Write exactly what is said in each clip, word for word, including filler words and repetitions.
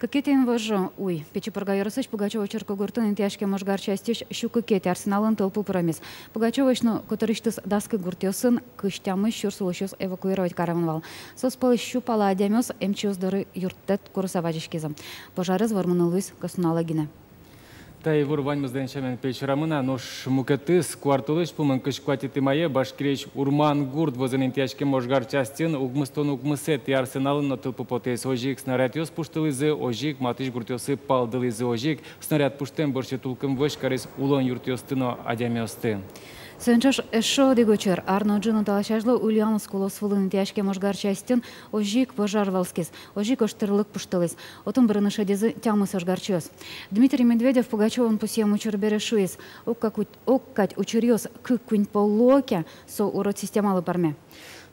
Кыкетӥ инвожо уй. Пичи Пурга ёросысь Пугачёво черкогуртын интыяськем ожгар частьысь сю кыкетӥ арсеналын тылпу пыремез. Пугачёвоысь но котырысьтыз дас кык гуртъёсын кызь тямыс сюрс улӥсьёс эвакуировать каремын вал. Соос пӧлысь сю пала адямиос эмчиос доры юрттэт курыса вазиськизы. Пожарез вормыны луиз кӧснунал гинэ. Та ивор ваньмызлэн сямен пе чарамын на, нош мукетыз. Куартолэзь пумын, кызь куатетӥ мае, Башкириысь Урмангурт вӧзын интыяськем ожгар частьын укмыстон укмысэтӥ арсеналын но тылпу потӥз. Озьы ик снарядъёс пуштылӥзы, озьы ик матысь гуртъёсы палдылӥзы, озьы ик снаряд пуштэм бӧрсьы тулкым вӧсь кариз улон юртъёсты но адямиосты. Соин ӵош эшшо одӥг учыр. Ар но ӝыны талэсь азьло Ульяновск улосвылын интыяськем ожгар частьын озьы ик пожар вӧлскиз, озьы ик ожтӥрлык пуштылӥз. Отын бырыны шедизы тямыс ожгарчиос. Дмитрий Медведев Пугачёвоын пусъем учыр бере шуиз: огкадь уч-, огкадь учыръёс кык-куинь пол луо ке, со урод системалы пӧрме.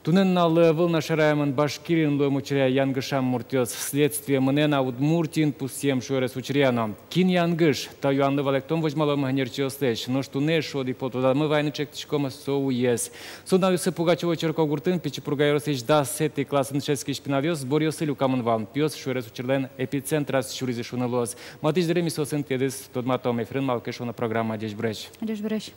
Туннэ нуналлы ӧвӧл на шараямын Башкириын луэм учыръя янгышам муртъёс. Следствие мынэ на Удмуртиын пусъем шуэрес учыръя но. Кин янгыш? Та юанлы валэктон возьмалом ӧнерчиослэсь. Нош туннэ эшшо одӥг пол тодамы вайыны чектӥськом со уез. Со нуналъёсы Пугачёво черкогуртын Пичи Пурга ёросысь дасэтӥ классын дышетскись пиналъёс сборъёсы люкамын вал. Пиос шуэрес учырлэн эпицентраз сюризы шуыны луоз. Матысь дыре ми соосын тӥледыз тодматом. Эфирын «Малы ке шуоно» программа. Ӟеч буресь. Ӟеч буресь.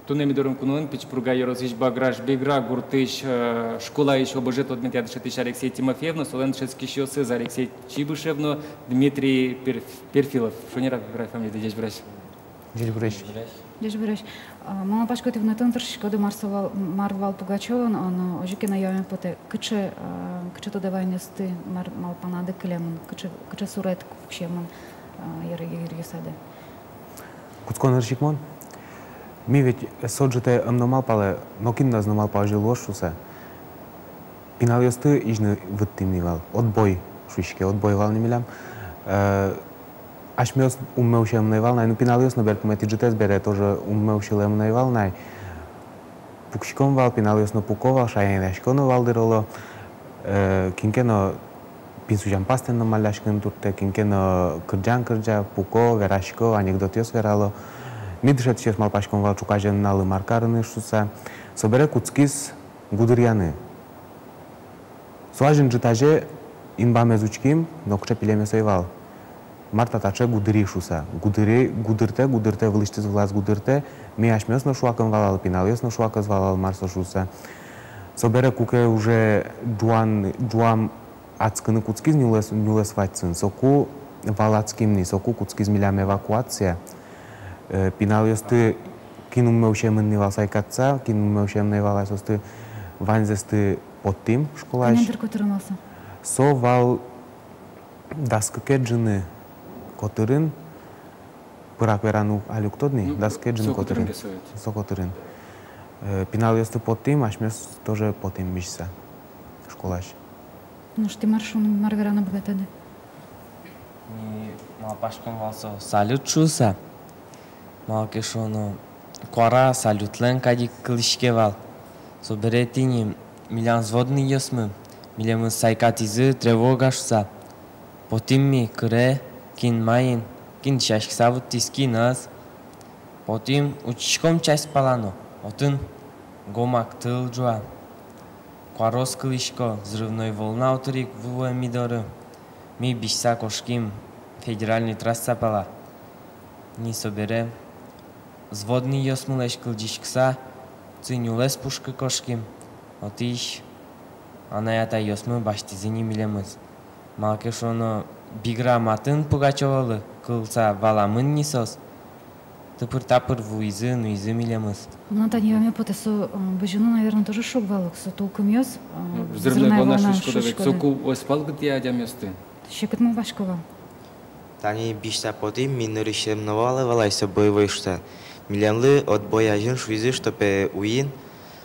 Туннэ ми дорын куноын Пичи Пурга ёросысь Баграш-Бигра гуртысь, э, школаысь ОБЖ тодметъя дышетӥсь Алексей Тимофеев но солэн дышетскисьёсыз Алексей Чибышев но Дмитрий Перф-, Перфилов. Шонер-а верай фамилиды? Ӟеч буресь. Ӟеч буресь. Ӟеч буресь. А, мон малпасько, тӥ вунэтыны тыршиськоды, мар со вал, мар вал Пугачёвоын, но озьы ке но юаме потэ, кыӵе, а, кыӵе тодэ ваёнъёсты, мар малпанады кылемын, кыӵе, кыӵе сурет пуксемын, а, йыр-, йыръёсады. Кутско нырысь ик мон. Ми ведь со ӝытэ ӧм но малпалэ, нокин но ӧз но малпа озьы луоз шуыса. Пиналъёсты изьыны выттӥм ни вал. Отбой шуиське, отбой вал ни милям. Э, асьмеос умме усемын ӧй вал на ай, ну, пиналъёс но берпуметӥ ӝытэз бере тоже умме усьылэмын ӧй вал на ай. Пукиськом вал, пиналъёс но пуко вал, шаянъясько но вал, дыр, оло. Э, кин ке но пинь сузям пастаен но маляськыны турттэ, кин ке но кырӟан кырӟа, пуко, верасько, анекдотъёс верало. Ми, дышетӥсьёс, малпаськом вал, ӵуказе нуналлы мар карыны шуыса. Собере кутскиз гудыръяны. Со азьын ӝытазе инбамез учким, нокыӵе пилемез ӧй вал. Мар та таӵе гудыри шуыса. Гудыри, гудыртэ, гудыртэ, вылысьтыз вылаз гудыртэ. Ми асьмеос но шуакын валалэ, пиналъёс но шуакыз валалэ, мар со шуыса. Собере куке уже ӝуан, ӝуам адскыны кутскиз нюлэс, нюлэс вадьсын, соку валаським ни, соку кутскиз милям эвакуация. Э, пиналъёсты, кин умме усемын ни вал, сайкатса, кин умме усемын ӧй вал ай, соосты ваньзэсты поттӥм школаысь. Кӧня дыр котырын вал со? Со вал дас кыке ӝыны котырын, пырак вераны али уг тодӥ ни, ну, дас кыке ӝыны котырын. Со котырын. Э, пиналъёсты поттӥм, асьмеос тоже потӥм бызьыса школаысь. Нош тӥ мар шуны, мар вераны быгатоды? Ми малпаськом вал со салют шуыса. Малы ке шуоно, куара салютлэн кадь ик кылӥське вал. Собере тӥни милям взводнойёсмы милемыз сайкатӥзы тревога шуыса. Потӥм ми кыре, кин маин, кин дӥсяськыса вуттӥз, кин ӧз. Потӥм, учкиськом часть пала но, отын гомак тыл ӝуа. Куараос кылӥсько, взрывной волна отыр ик вуэ ми доры. Ми бызьыса кошким федеральной трасса пала. Ни собере взводнойёсмылэсь кылзӥськыса, отчы нюлэс пушкы кошким. Отысь анай-атайёсмы басьтӥзы ни милемыз. Малы ке шуоно, Бигра матын Пугачёволы кылса валамын ни соос. Тыпыр-тапыр вуизы, нуизы милемыз. Мынам тани юаме потэ, со, э, бызьыны, наверно, тоже шуг вал ук, со тулкымъёс, э, ну, взрывной волна шуиськоды ведь, шуиськоды. Соку ӧз палгытэ адямиосты. Секыт малпасько вал. Тани бызьыса потӥм, ми нырысь ӧм но валалэ вал ай со боевой шуыса. Милемлы отбой азьын шуизы, что пе уин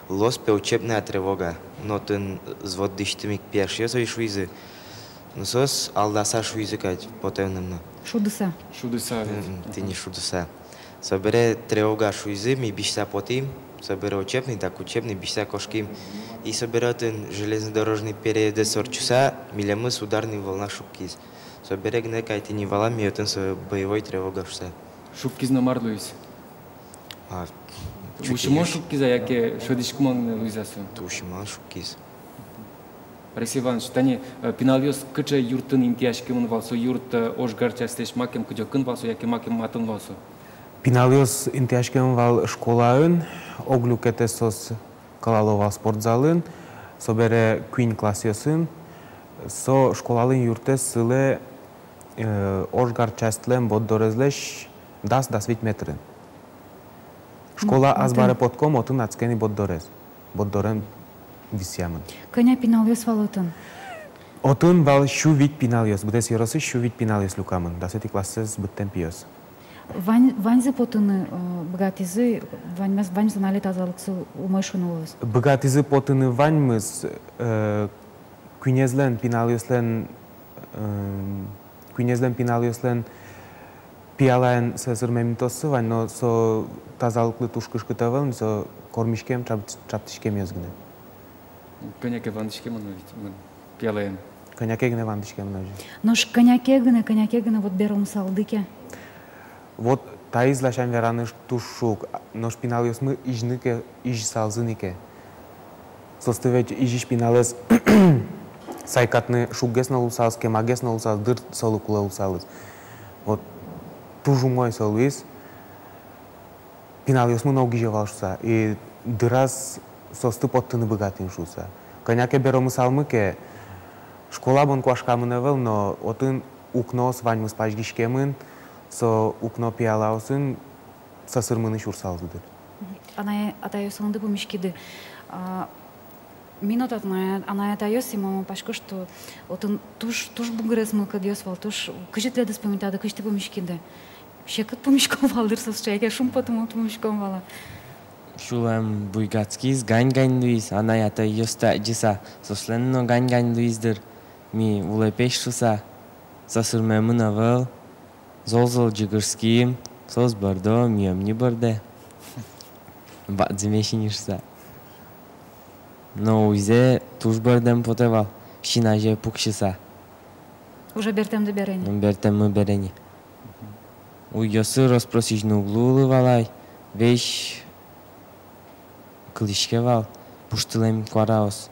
луоз пе учебная тревога. Но отын взводысьтым ик пияшъёс озьы шуизы. Ну, соос алдаса шуизы кадь, потэм но. Шудыса. Шудыса ведь. Мгм, тӥни шудыса. Собере тревога шуизы, ми бызьыса потӥм, собере учебный, так учебный, бызьыса кошким. И собере отын железнодорожный переездэ ортчыса, милемыз ударный волна шуккиз. Собере гинэ кадь тӥни валам ми, отын со боевой тревога шуыса. Шуккиз но мар луиз? А, усьымон шуккиз-а, яке шӧдӥськымон гинэ луиз-а со? Усьымон шуккиз. Борис Иванович, тани, э, пиналъёс кыӵе юртын интыяськемын вал, со юрт, э, ожгар частьлэсь макем кыдёкын вал со, яке макем матын вал со? Пиналъёс интыяськемын вал школаын, ог люкетэз соос кӧлало вал спортзалын, собере куинь классъёсын. Со школалэн юртэз сылэ, э, ожгар частьлэн борддорезлэсь дас, дас вить метрын. Школа азбаре потӥськом, отын адске ни борддорез. Борддорен висъямын. Кӧня пиналъёс вал отын? Отын вал сю вить пиналъёс, быдэс ёросысь сю вить пиналъёс люкамын, дасэтӥ классэз быдтэм пиос. Вань, ваньзы потыны, э, быгатӥзы, ваньмыз, ваньзылэн али тазалыксы умой шуыны луоз? Быгатӥзы потыны ваньмыз, э, куинезлэн пиналъёслэн, э, куинезлэн пиналъёслэн пиялаен сӧсырмем интыоссы вань, но со тазалыклы туж кышкыт ӧвӧл ни, со кормиськем, чап-, чаптӥськемъёс гинэ. Кӧня ке вандӥськемын ведь, мон, пиялаен. Кӧня ке гинэ вандӥськемын ведь. Нош кӧня ке гинэ, кӧня ке гинэ, вот беромысалды ке. Вот таиз ласянь вераны туж шуг, нош пиналъёсмы изьыны ке, изьысалзы ни ке. Соосты ведь изись пиналэз сайкатыны шуггес но луысалыз, кемагес но луысалыз, дыр солы кулэ луысалыз. Вот туж умой со луиз. Пиналъёсмы но уг изё вал шуыса, и дыраз соосты поттыны быгатӥм шуыса. Кӧня ке беромысалмы ке, школа бон куашкамын ӧвӧл, но отын укноос ваньмыз пазьгиськемын, со укно пиялаосын сӧсырмыны сюрысалзы дыр. Анай-атайёсынды пумиськиды. А, Ми но татын анай-, анай-атайёс, и мон малпасько, что отын туж, туж бугырес мылкыдъёс вал, туж. Кызьы тӥледыз пумитады, кызьы тӥ пумиськиды? Секыт пумиськом вал дыр соос сяна, яке шумпотымон пумиськом вал-а? Сюлэм буйгатскиз, гань-гань луиз, анай-атайёсты адӟыса, соослэн но гань-гань луиз дыр, ми улэпесь шуыса, сӧсырмемын ӧвӧл. Зол-зол ӟыгырским, соос бӧрдо, мием ни бӧрдэ. Бадӟымесь ини шуыса. Но уйзэ туж бӧрдэм потэ вал, син азе пуксьыса. Уже бертэмды бере ни? Бертэммы бере ни. Уйёсы рос-прос изьыны уг луылы вал ай, весь кылӥське вал, пуштылэм куараос.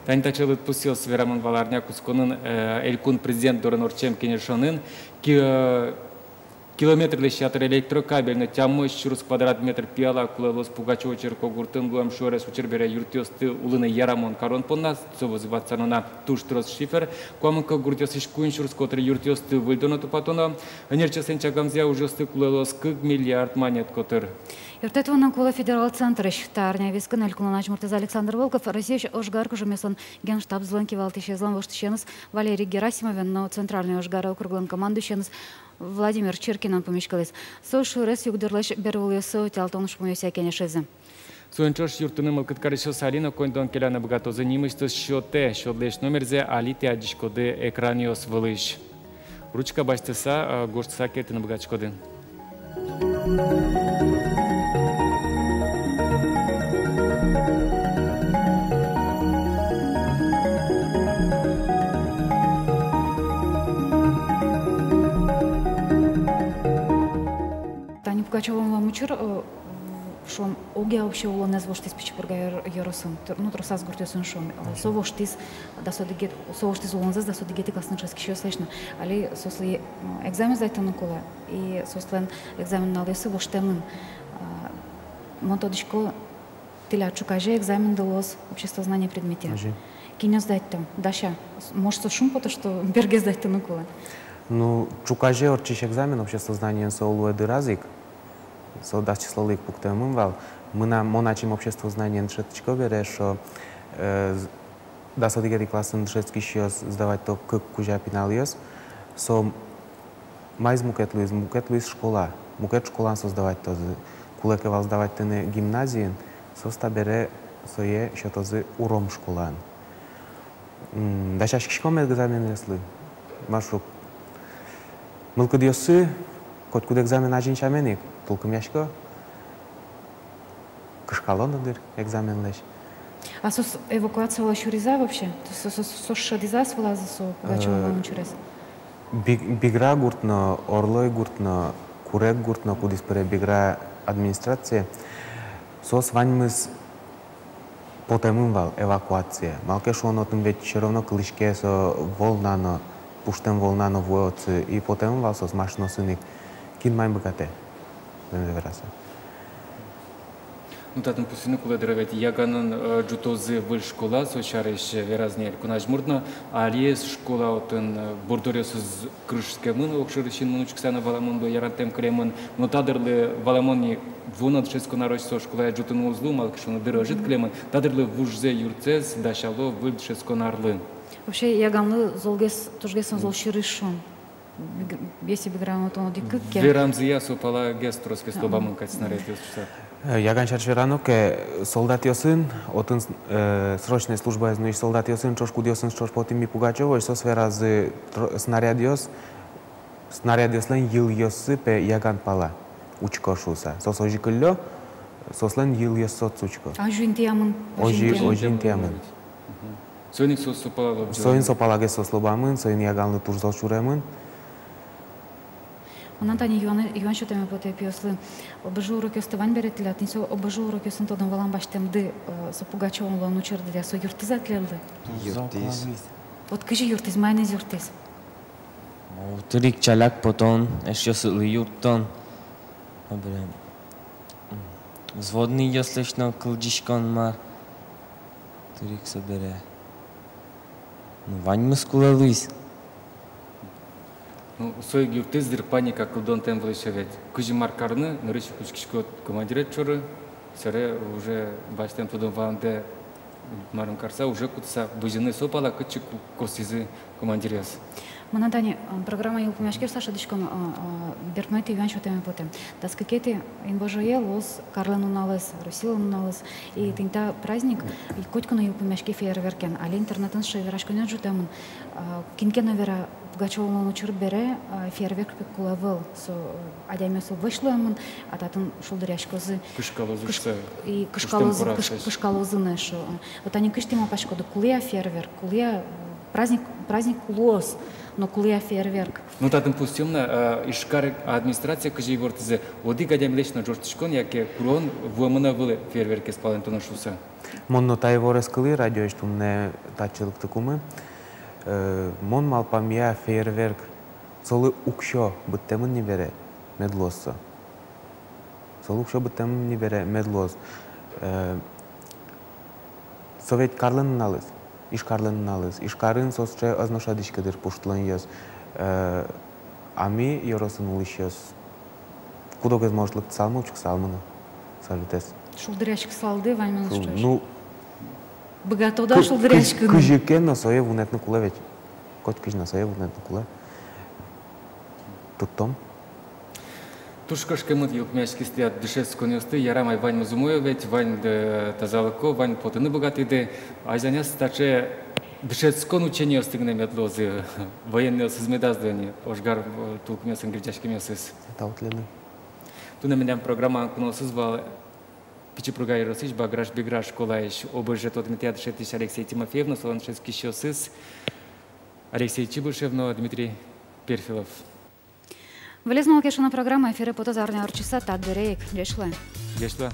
Тани таӵе лыдпусъёс верамын вал арня кутсконын, э, Элькун Президент дорын ортчем кенешонын. Ки-, э, километрлэсь ятыр электрокабель но тямыс сюрс квадрат метр пияла кулэ луоз Пугачёво черкогуртын. Луэм шуэрес учыр бере юртъёсты улыны ярамон карон понна, со вӧзы ватсано на туж трос шифер. Куамын кык гуртъёсысь куинь сюрс котыр юртъёсты выльдоно-тупатоно. Ӧнерчиослэн чакламзыя, ужъёсты кулэ луоз кык миллиард манет котыр. Юрттэт вуыны кулэ федерал центрысь. Та арня вискын Элькунлэн азьмуртэз Александр Волков Россиысь ожгар кужымъёслэн генштабзылэн кивалтӥсезлэн воштӥсеныз Валерий Герасимовен но Центральной ожгар округлэн командующеныз Владимир Чиркинэн пумиськылӥз. Со шуэрес югдурлэсь бервылъёссэ утялтон ужпумъёсъя кенешизы. Соин ӵош юрттыны мылкыд карисьёс али но коньдон келяны быгатозы нимысьтыз счётэ. Счётлэсь номерзэ али тӥ адӟиськоды экранъёс вылысь. Ручка басьтыса, э, гожтыса кельтыны быгатӥськоды. Тани Пугачёвоын вал учыр, э, шуом, огъя вообще улонэз воштӥз Пичи Пурга ёр-, ёросын, тр-, ну, тросаз гуртъёсын, шуом. Э, со воштӥз дас одӥгет-, со воштӥз улонзэс дас одӥгетӥ классын дышетскисьёслэсь но. Али соослы, э, экзамен сдать карыны кулэ, и соослэн экзамен нуналъёссы воштэмын. Э, мон тодӥсько, тӥляд ӵуказе экзаменды луоз обществознание предметъя. Озьы. Кин сдать каре, дась-а? Может, со шумпото, что берге сдать карыны кулэ? Ну, ӵуказе ортчись экзамен обществознаниен со луэ дыраз ик. Со дас числолы ик пуктэмын вал. Мынам, мон ачим обществознаниен дышетӥсько бере, со, э, з-, дас одӥгетӥ классын дышетскисьёс сдавать каро кык кузя пиналъёс. Со маиз мукет луиз, мукет луиз школа. Мукет школаын со сдавать карозы. Кулэ ке вал сдавать карыны гимназиын, соос табере сое сётозы уром школаын. М, дасяськиськом экзаменъёслы. Мар шуод. Мылкыдъёссы котькуд экзамен азьын сямен ик тулкымъясько. Кышкало но дыр экзаменлэсь. А соос эвакуациялы сюризы-а вообще? То есть соос, соос, соос шӧдӥзы-а ас вылазы со Пугачёвоын вал учырез? Биг-, Бигра гурт но, Орлой гурт но, Курег гурт но, кудӥз пыре Бигра администрацие, соос ваньмыз потэмын вал эвакуация. Малы ке шуоно, отын ведь всё равно кылӥське со волна но, пуштэм волна но вуэ отчы, и потэмын вал соос машинаосын ик. Кин маин быгатэ, зэмзэ вераса. Ну, татын пусйыны кулэ дыр, ведь Яганын, э, ӝутозы выль школа, со сярысь вераз ни Элькун Азьмурт но, али ӧз школа отын, э, борддоръёсыз кырыжскемын, огшоры синмын учкыса но валамон луэ, яраттэм кылемын. Но та дырлы валамон ни, вуоно дышетскон арозь со школае ӝутыны уз лу, малы ке шуоно, дыр ӧжыт кылемын. Та дырлы вужзэ юртсэс дасяло выль дышетскон арлы. Вообще, Яганлы золгес, тужгес но зол сюрес, шуом. Биг-, если биграмматон одӥг ке. Верамзыя, со палагес тросгес лобамын кадь снарядъёс шуса. Э, Яган сярысь верано ке, солдатъёсын, отын, э, срочной службаез нуись солдатъёсын, ӵош кудъёсын ӵош потӥм ми Пугачёвоысь, соос веразы, тро-, снарядъёс, снарядъёслэн йылъёссы пе Яган пала учко шуса. Соос озьы кыллё, соослэн йылъёссы отчы учко. А озьы интыямын? Озьы, озьы интыямын. Озьы интыямын. Мгм. Соин ик соос со пала лобӟо. Соин со палагес соос лобамын, соин Яганлы туж зол сюремын. Мынам тани юан, юан сётэме потэ пиослы. О Б Ж урокъёсты вань бере тӥляд, тӥни со О Б Ж урокъёсын тодон-валан басьтэмды, э, со Пугачёвоын луон учыр дыръя, со юрттӥз-а тӥледлы? Юрттӥз. Юрттӥз. Вот кызьы юрттӥз, маиныз юрттӥз? О, тырик ӵаляк потон, эшъёсыдлы юрттон. О, бере, м, взводнойёслэсь но кылзӥськон мар. Тырик со бере. Ну, ваньмыз кулэ луиз. Ну, со ик юрттӥз дыр, паника кылдонтэм вылысь ведь. Кызьы мар карыны, нырысь учкиськод командиред шоры, собере уже басьтэм тодон-валандэ марым карыса, уже кутыса бызьыны со пала, кытчы ку-, косӥзы командиръёс. Мынам тани, э, программа йылпумъяське шуса шӧдӥськом, э, э, берпуметӥ юан сётэме потэ. Дас кыкетӥ инвожое луоз карлэн нуналыз, Россилэн нуналыз. И тӥни та праздник, и котьку но йылпумъяське фейерверкен. Али интернетын сыӵе вераськонъёс ӝутэмын. Э, кин ке но вера, Пугачёвоын луон учыр бере, э, фейерверк пе кулэ ӧвӧл. Со, э, адямиослы вӧсь луэмын, а татын шулдыръяськозы. Кышкалозы кыш-, шуса. И кышкалозы, кыш-, кышкалозы но эшшо. Вот тани кызьы тӥ малпаськоды, кулэ-а фейерверк, кулэ-а, э, праздник, праздник луоз, но кулэ-а фейерверк? Ну, татын пусйом на, э, Ижкар администрация кызьы ивортӥз: одӥг адямилэсь но ӝожтӥськон яке куронъёс вуэмын ӧвӧл фейерверкез палэнтоно шуса. Мон но та иворез кылӥ радиоысь туннэ татчы лыктыкумы. Э, мон малпамъя, фейерверк, солы уксё быдтэмын ни бере, мед луоз со. Солы уксё быдтэмын ни бере, мед луоз. Э, со ведь карлэн нуналыз, Ижкарлэн нуналыз. Ижкарын со сыӵе ӧз но шӧдӥськы дыр пуштылонъёс. Э, а ми, ёросын улӥсьёс, куд-огез, может, лыктысалмы, учкысалмы но салютэз. Шулдыръяськысалды ваньмыз. Шул-, ӵош. Ну, быгатоды-а шулдыръяськыны? Кызьы ке но сое вунэтыны кулэ ведь. Котькызьы но сое вунэтыны кулэ. Тыттом. Туж кышкемыт йылпумъяськиз тӥляд дышетсконъёсты, ярам ай, ваньмыз умой ведь, ваньды тазалыко, вань потыны быгатӥды. Азьланяз таӵе дышетскон учениосты гинэ мед луозы, военнойёсыз медаз луэ ни, ожгар, э, тулкымъёсын герӟаськемъёсыз. Тау тӥледлы. Туннэ милям программаын куноосыз вал Пичи Пурга ёросысь Баграш-Бигра школаысь ОБЖ тодметъя дышетӥсь Алексей Тимофеев но солэн дышетскисьёсыз Алексей Чибышев но Дмитрий Перфилов. «Вылез но лыке шуоно» программа эфире потоз арня ортчыса та дыре ик. Ӟеч луэ. Ӟеч луэ.